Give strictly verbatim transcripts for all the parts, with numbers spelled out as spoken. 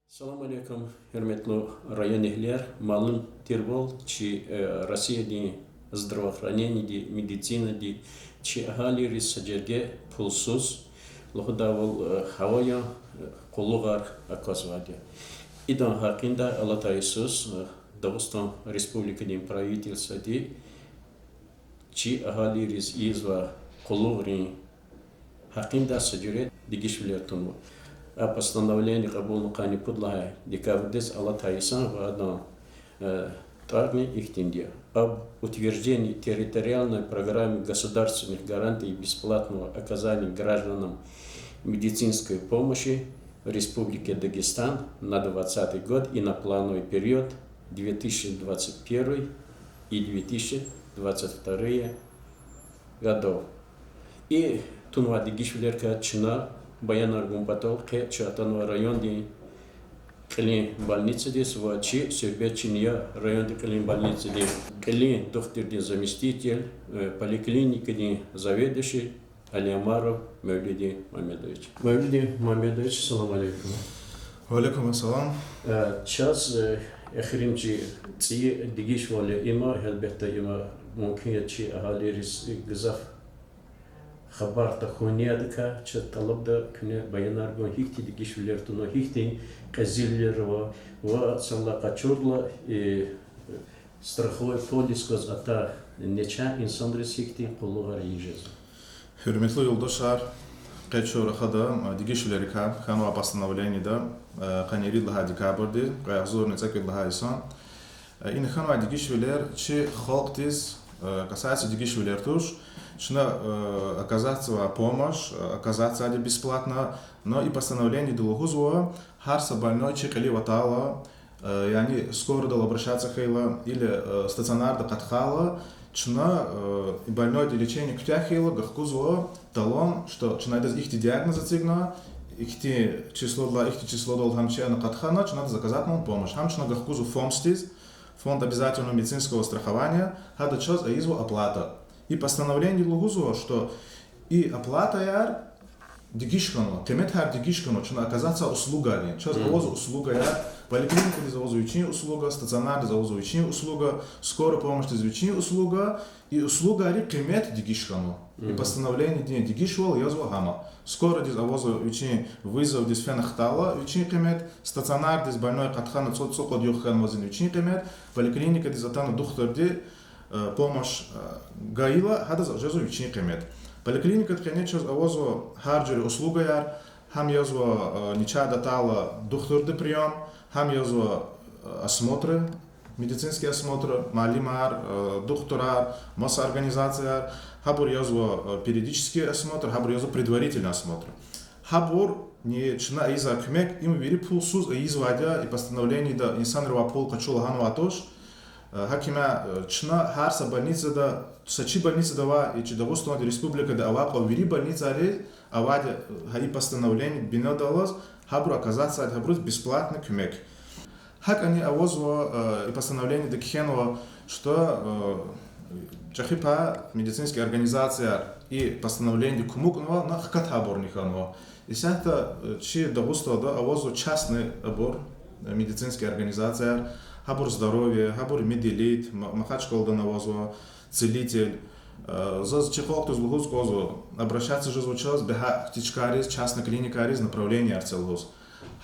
Салам алейкум, гьуьрметлу районэгьлияр. Малум тирвал, чи, э, Россиядин здравоохранениеди, медицинади чи агьалийриз са жерге пулсуз, лугьудайвал, э, гьаваян, э, къуллугъар аквазвайди я. Идан гьакъиндай алатай йисуз, э, Дагъустан Республикадин правительстводи чи агьалийриз ийизвай къуллугърин гьакъиндай са жуьре дегишвилер тунва. А постановление кьабулна къанни пуд лагьай декабрдиз алатай йисан ва адан, э, тӀварни ихьтинди я: об утверждении территориальной программы государственных гарантий бесплатного оказания гражданам медицинской помощи в Республике Дагестан на двадцатый год и на плановый период две тысячи двадцать первый и две тысячи двадцать вторые годов. И тунвай дегишвилерикай чна баянар гун патал къе чун атанва райондин кьилин больницадиз ва чи суьгьбетчини я райондин кьилин больницадин кьилин духтурдин заместитель, э, поликлиникадин заведующий Алиамаров Мавлидин Мамедович. Мавлидин Мамедович, салам алейкум. Ва алейкум ассалам. Э, чаз, э, эхиримжи цӀийи дегишвал я им, гьелбетда, им мумкин я чи агьалийриз гзаф хабар тахьун я, адакай чаз тӀалабда куьне баянар гун, гьихьтин дегишвилер тунва, гьихьтин кьезилвилер ава, ва санлай къачурла, э, страховой полис гваз атай нече инсанриз гьихьтин къуллугъар ийиз жезва. Гьуьрметлу юлдашар, къе чун рахада, а, дегишвилерикай хьанвай постановлениеда, а, къанни ирид лагьай декабрдиз, кьве агъзурни цӀекӀуьд лагьай йисан. А, ина хьанвай дегишвилер чи халкьдиз, а, касается дегишвилер туш, чна, а, оказатьзавай помощь, а, оказатьзавайди бесплатно, но и постановлениеда лугьузва, гьар са больной чи кьилив атайла, э, яни скорыйдал обращаться хьайила или, э, стационарда къаткайла, чна, э, и больнойди лечение куьтягь хьайила, гахкузва талон, что чна адаз ихьтин диагноз эцигна, ихьтин числодилай ихьтин числодал гьам чи ана къаткана, чна адаз оказатьнава помощь. Гьам чна гахкузва ФОМС-диз, фонд обязательного медицинского страхования, гьада чаз ийизва оплата. И постановлениеди лугьузва, что и оплатаяр дегиш хьанва, къиметар дегиш хьанва чна оказатьзавай услугайрин. Чаз авазва услугаяр, поликлиникадиз авазва вичин услуга, стационардиз авазва вичин услуга, скорая помощьдиз вичин услуга, и услугайрин къимет дегиш хьанва. И постановлениедин дегишвал язва гьама. Скорыйдиз авазва вичин вызовдиз фена хтайла вичин къимет, стационардиз больной къаткана цӀу-, цӀукьуд югъ хьанвазин вичин къимет, поликлиникадиз атана духтурди, э, помощь, э, гайила, гьадаз жезва вичин къимет. Поликлиникада къене чаз авазва гьар жуьре услугаяр, гьам язва, э, начагъдал атайла духтурди приём, гьам язва, э, осмотры, медицинский осмотр, муаллимар, э, духтурар, маса организацияр, гьабур язва, э, периодический осмотр, гьабур язва предварительный осмотр. Гьабурни чна ийизвай куьмек, им вири пулсуз ийизвайди я, и постановлениеда инсанривай пул къачу лагьанвай туш. Э, гьакӏ им, э, чна гьар са больницада, са чи больницада авай, и чи Дагъустандин республикада авай кьван вири больницайриз авайди, э, гьа и постановление бинедаллаз, гьабур оказатьзавайди гьабуруз бесплатный куьмек. Гьакӏни авазва, э, и постановлениеда кхьенва, что, э, чӏехи пай медицинский организацияр и постановлениеди кумукнава, но хкатайбурни хьанва. Исятда, э, чи Дагъустанда авазва частный абур, э, медицинский организацияр, гьабур Здоровье, гьабур Медэлит, Ма-, Махачкъаладани авазва Целитель. Э, заз чи халкьдиз лугьуз кӏанзава, обращаться жезва чаз бегьа аптечкайриз, частный клиникайриз направлениеяр це лугьуз.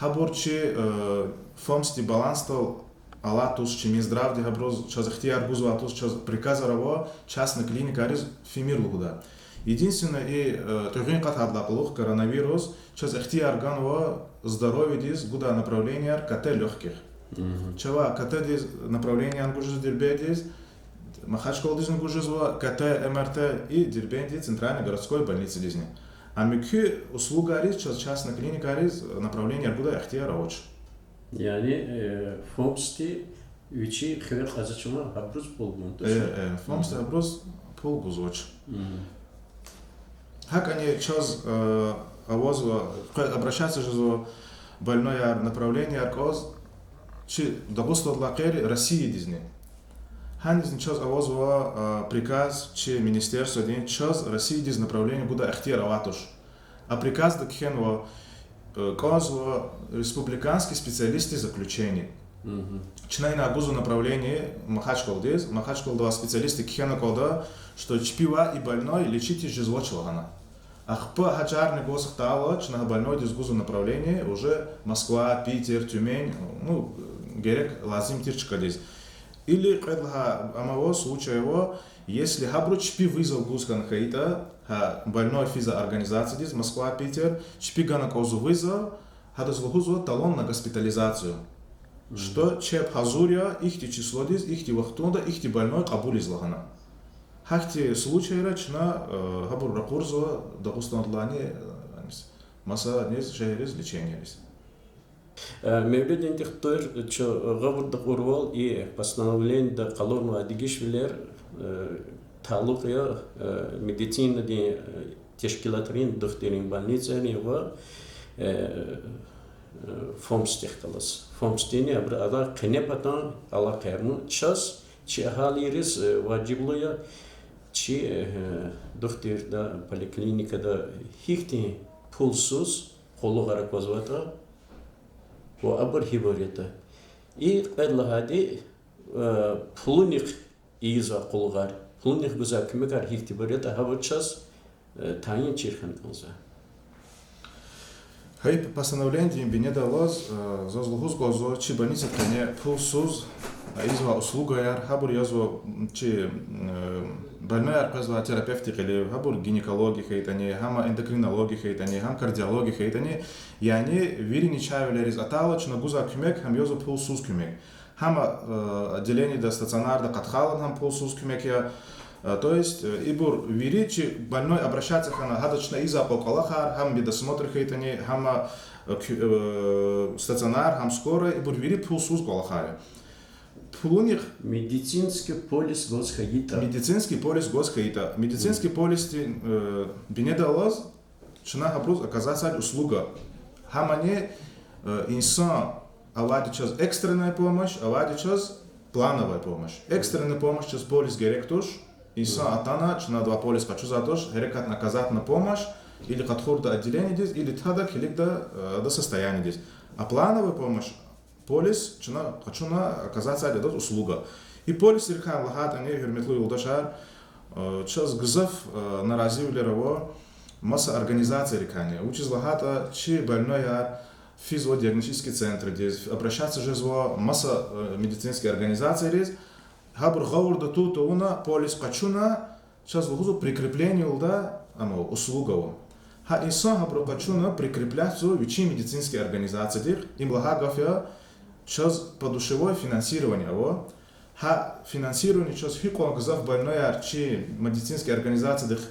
Гьабур чи, э, ФОМС-дин балансдал алай туш, чи Минздравди гьабуруз чаз ихтияр гузвай туш, чаз приказар ава частный клиникайриз фимир лугьудай. Единственное, и, э, тӏуьгъин къатдалай кьулухъ коронавирус, чаз ихтияр ганва Здоровьедиз гудай направлениеяр КТ лёгких. Чавай КТ-диз направлениени гуз жезва Дербентдиз, Махачкъаладизни гуз жезва КТ, МРТ и Дербентдин центральный городской больницадизни. А муькуь услугайриз чаз частный клиникайриз направлениеяр гудай ихтияр авач. Яни, э, ФОМС-ди вичи хиве кьазвачни гьабуруз пул гун, туш? Э, э, ФОМС-ди гьабуруз пул гузвач. Гьакӏни чаз, э, авазва, къе обращаться жезва больнойяр, направлениеяр кӏанз чи Дагъустандилай къейри Россиядизни. Гьанизни чаз авазва, э, приказ чи министерстводин, чаз Россиядиз направление гудай ихтияр авай туш. А приказда кхьенва, Э, кӀанзава республиканский специалисты заключений. Мгм. Чна ина гузва направление Махачкъаладиз, Махачкъалада авай специалистри кхьена кӀанда, что чпивай и больной лечить жезвач лагьана. Ахпа гьа чарни гваз хтайла, чна гьа больнойдиз гузва направление уже Москва, Питер, Тюмень, ну, герек лазим тир чкадиз. Или кьвед лагьай ама ава, случай ава, если гьабуру чпи вызов гуз хьана хьайитӀа, гьа больной физва организациядиз, Москва, Питер, чпи гана кӀанзава вызов, гьадаз лугьузва талон на госпитализацию. Что чеб гьазур я ихьтин числодиз, ихьтин вахтунда ихьтин больной кьабулиз лагьана. Гьахьтин случайра чна, э, гьабур ракъурзава Дагъустандилайни, э, маса низ шегьерриз лечениедиз. Э, Мевлудин дихтур, чун гъавурда кьурвал и постановлениеда къалурнавай дегишвилер, э, талукь я, э, медицинадин, э, тешкилатрин, духтуррин, больницайрин ва, э, э, ФОМСдихъ галаз. ФОМСдини абуру алай къенепатан алакъерна. Чаз, чи агьалийриз, э, важиблу я, чи, э, духтурда, поликлиникада гьихьтин пулсуз къуллугъар аквазватӀа ва абур гьибур ятӀа. И кьвед лагьайди, э, пулунихъ ийизвай къуллугъар, пулунихъ гузвай куьмекар гьихьтинбур ятӀа, гьабур чаз, э, тайин чир хьана кӀанзава. Гьа и постановлениедин бинедаллаз, э, заз лугьуз кӀанзава, чи больницадин къене пулсуз, э, ийизвай услугаяр, гьабур язва чи, э, больнойяр къвезвай терапевтдин кьилив, гьабур гинекология хьайитӀани, гьам эндокринология хьайитӀани, гьам кардиология хьайитӀани, яни вири начагъвилериз атайла чна гузвай куьмек гьам язва пулсуз куьмек. Гьам, э, отделениеда, стационарда къаткъайла гьам пулсуз куьмек я. Э, то есть, э, ибур вири чи больной обращаться хьана, гьадаз чна ийизвай кӀвалахар, гьам медосмотр хьайитӀани, гьам, э, куь-, э, стационар, гьам скорая, ибур вири пулсуз кӀвалахар я. Пулунихъ Медицинский полис гваз хьайитӀа. Медицинский полис гваз хьайитӀа. Медицинский полисдин, э, бинедаллаз чна гьабуруз оказать ийида услуга. Гьамани, э, инсан авайди чаз экстренная помощь, авайди чаз плановая помощь. Экстренная помощь чаз полис герек туш, инсан атана, чна адавай полис къачузвайди туш, гьерекатна оказать ийида помощь, или къаткъурда отделениедиз, или тада килигда, э, ада состояниедиз. А плановая помощь полис чна къачуна оказать ийида адаз услуга. И полисрикай лагьайтӀани, гьуьрметлу юлдашар, э, чаз гзаф, э, наразивилер ава маса организацийрикайни. Вучиз лагьайтӀа чи больнойяр физва диагностический центрдиз, обращаться жезва маса, э, медицинский организацийриз, гьабур гъавурда тун тавуна, полис къачуна, чаз лугьузва прикрепление лугьуда, ама услуга ава. Гьа инсан гьабуру къачуна прикреплятьзава вичин медицинский организациядихъ, им лагьай гаф я, чаз подушевое финансирование ава. Гьа финансирование чаз гьикьван гзаф больнойяр чи медицинский организациядихъ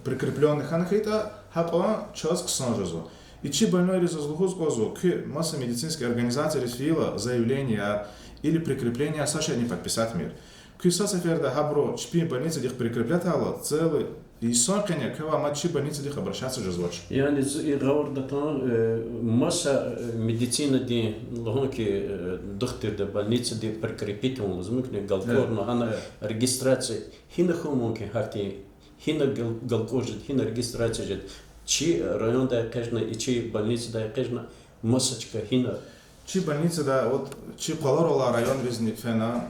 прикреплённый хьана хьайитӀа, гьакьван чаз хъсан жезва. И чи больнойриз заз лугьуз кӀанзава, куьн маса медицинский организацийриз фейила заявленияяр или прикрепление, са шейни подписатьмир. Куьн са сеферда гьабуру чпин больницадихъ прикреплятайла, целый йисан къене квевай мад чи больницадихъ обращаться жезвач. Яни зун и гъавурда атана, э, маса, э, медицинадин, лугьун хьи, э, духтурдин больницадихъ прикрепить авун лазим я, галкӀурна, гьана регистрация гьина хьун мумкин, гьахьтин гьина гал-, галкӀур жеда, гьина регистрация жеда. Чи райондай экъечӀна, и чи больницадай экъечӀна, маса чка гьина. Чи больницада, вот, чи къваларалай районризни фена,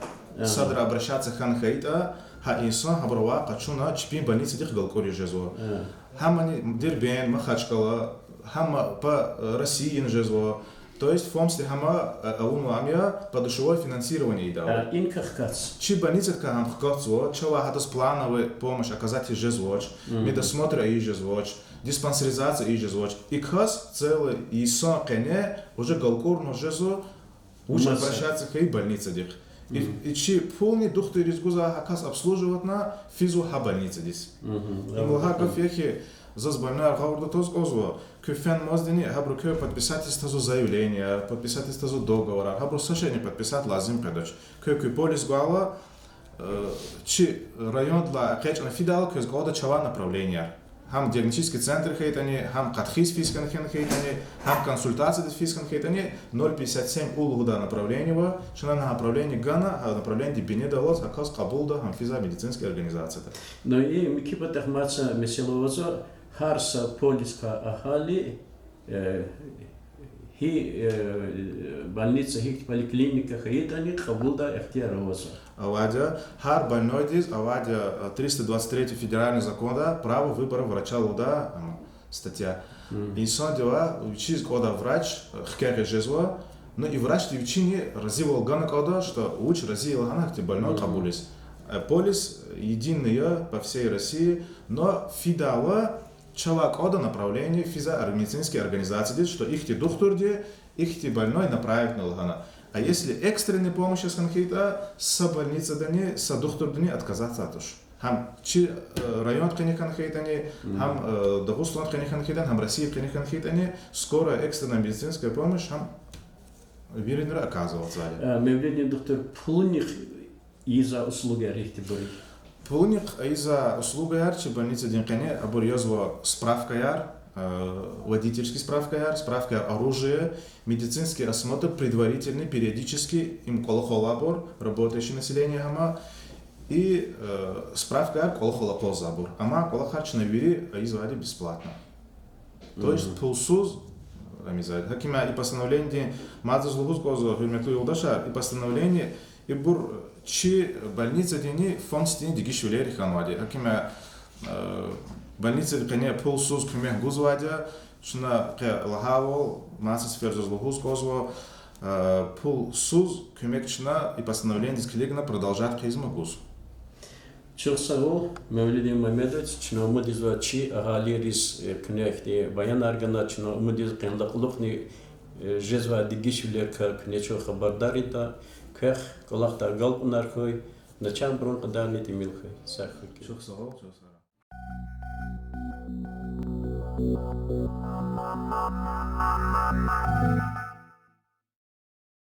садра обращаться хьана хьайитӀа, гьа инсан гьабурувай къачуна чпин больницадихъ галкӀуриз жезва. Гьамани Дербент, Махачкъала, гьам по, э, Россияни жезва. То есть ФОМСди гьам, э, авунвай ам я, подушевое финансирование ийида. Чи больницадикай гьам хкатзава, чавай гьадаз плановая помощь оказать ийиз жезвач, медосмотр ийиз жезвач, диспансеризация ийиз жезвач. И кас целый йисан къене уже галкӀурна жезва, вуч обращаться хьайи больницадихъ. И, и чи пулни духтурриз гузвай гьа кас обслуживатьна физва гьа больницадиз. Им лагьай гаф я хьи, заз больнойяр гъавурда атаз кӀанзава, куьн фенмаздини, гьабуру квез подписать ийиз тазва заявленияяр, подписать ийиз тазва договорар, гьабуру са шейни подписать лазим къведач. Квез куь полис гвайла, э, чи райондилай экъечӀна фидайла квез кӀанда чавай направленияяр. Гьам диагностический центр хьайитӀани, гьам къаткъиз физ хьана хьайитӀани, гьам консультациядиз физ хьана хьайитӀани, ноль пятьдесят семь у лугьудай направление ава, чна гьа направление гана, гьа направлениедин бинедаллаз гьа кас кьабулда гьам физвай медицинский организацияда. Ну и муькуь патахъ мад са месэла авазва, гьар са полискай агьали Э, гьи, э, больница, гьихьтин поликлиника хьайитӀани кьабулдай ихтияр авазва. Авайди я, гьар больнойдиз авайди я, э, триста двадцать третий федеральный законда право выбора врача лугьудай, м, статья. Инсандивай вичиз кӀандай врач, э, хкягъиз жезва, ну и врачди вичини разивал гана кӀанда, что вуч рази я лагьана ихьтин больной кьабулиз. Э, полис единый я по всей России, но фидайла чалай кӀанда направление физвай ор-, медицинский организациядиз, что ихьтин духтурди ихьтин больной направитьна лагьана. А если экстренный помощь яз хьана хьайитӀа, са больницадани, са духтурдини отказаться туш. Гьам чи, э, райондин къене хьана хьайитӀани, гьам, э, Дагъустандин къене хьана хьайитӀани, гьам Россиядин къене хьана хьайитӀани, скорая экстренная медицинская помощь гьам виринра оказыватьзавайди я. Э, Мевлидин духтур, пулунихъ ийизвай услугаяр ихьтинбур я? Пулунихъ ийизвай услугаяр чи больницадин къене абур язва справкаяр, э, водительский справкаяр, справкаяр оружия, медицинский осмотр предварительный, периодический, им кӀвалахал алайбур, работающее население гьам, и, э, справкаяр кӀвалахал акъваззавайбур. Амма кӀвалахар чна вири ийизвайди бесплатно. То есть пулсуз ийизвайди. ГьакӀ им я и постановлениедин, мад заз лугьуз кӀанзава, гьуьрметлу юлдашар, и постановление, ибур чи больницадинни фондсдинни дегишвилер хьанвайди я. ГьакӀ им я, э, больницадин къене пулсуз куьмек гузвайди я, чна къе лагьайвал, мад са сефер заз лугьуз кӀанзава, э, пулсуз куьмек чна и постановлениедиз килигна продолжать хъийизма гуз. Чухсагъул, Мевлидин Мамедович, чна умуд ийизва чи агьалийриз, э, куьне ихьтин баянар гана, чна умуд ийизва къенлай кьулухъни, э, жезвай дегишвилерикай куьне чун хабардар ийида, квехъ кӀвалахдай агалкьунар хьуй, начагъбурун кьадарни тӀимил хьуй. Сагъ хьуй. Чухсагъул, чухсагъул.